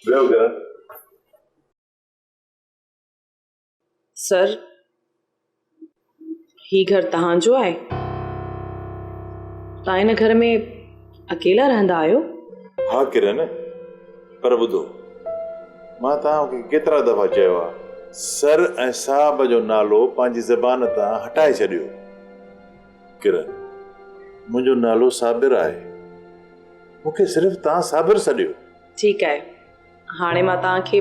ويهو ڪرن. سر، هي گهر توهان جو آهي؟ توهان هن گهر ۾ اڪيلا رهندا آهيو؟ ها ڪرن، پر ٻڌو، مان توهان کي ڪيترا دفعا چيو آهي، سر ۽ صاحب جو نالو پنهنجي زبان تان هٽائي ڇڏيو. ڪرن، منهنجو نالو صابر آهي، مون کي صرف توهان صابر سڏيو. ٺيڪ آهي، هاڻي مان توهان کي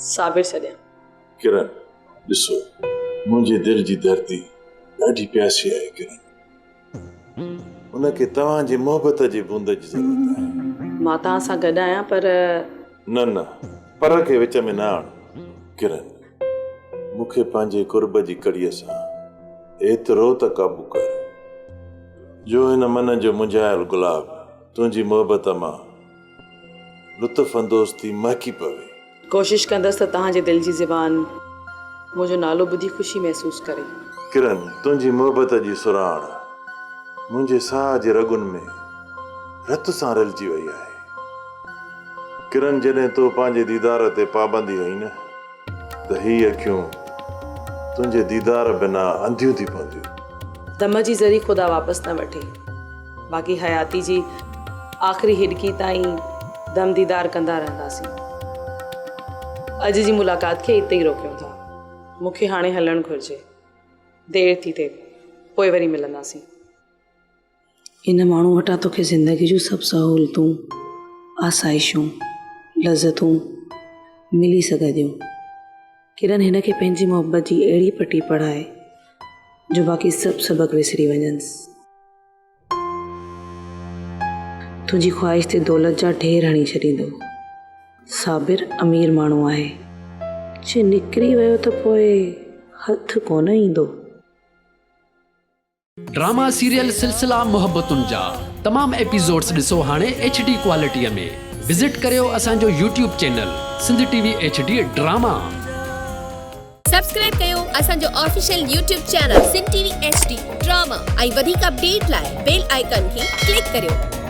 صابر سڏيان. ڪرن، ڏسو، منهنجي دل جي ڌرتي ڏاڍي پياسي آهي ڪرن. ان کي توهان جي محبت جي بوند جي ضرورت آهي. مان توهان سان گڏ آهيان پر. نه نه، پر کي وچ ۾ نه آڻ ڪرن. مون کي پنهنجي قرب جي ڪڙيء سان ايترو ته قابو ڪر، جو هن من جو منجهايل گلاب تنهنجي محبت مان لطف اندوز ٿي مهڪي پوي. ڪوشش ڪندس ته توهان جي دل جي زبان منهنجو نالو ٻڌي خوشي محسوس ڪري. ڪرن، تنهنجي محبت جي سرهاڻ منهنجي ساهه جي رڳن ۾ رت سان رلجي وئي آهي. ڪرن، جڏهن تو پنهنجي ديدار تي پابندي هنئي نه ته هي اکيون تنهنجي ديدار بنا انڌيون ٿي پونديون. دم جي ذري خدا واپس نه وٺي. باقي حياتي جي آخري هڏڪي تائين دم ديدار ڪندا رهنداسين. اڄ جي ملاقات کي اتي ئي روڪيون ٿا. مون کي هاڻي هلڻ گهرجي. دير ٿي ٿئي. پوء وري ملنداسين. ان ماڻهو وٽان توکي زندگي جون سڀ سهولتون، آسائشون، لذتون ملي سگهنديون. ڪرن هن کي پنهنجي محبت جي اهڙي پٽي پڙهائي جو باقي سڀ سبق وسري وڃنس. تنهنجي خواهش تي دولت جا ڍير هڻي ڇڏيندو. صابر امير ماڻهو آهي. جي نڪري ويو ته پوء هٿ ڪونه ايندو. ڊراما سيريل سلسلا محبتن جا تمام ايپيسوڊس ڏسو هاڻي ايڇ ڊي ڪوالٽي ۾ وزٽ ڪريو اسان جو YouTube channel Sindh T V H D drama. Subscribe ڪيو اسان جو official YouTube channel Sindh T V H D drama ۽ وڌيڪ اپڊيٽ لاء بيل آئيڪان کي ڪلڪ ڪريو.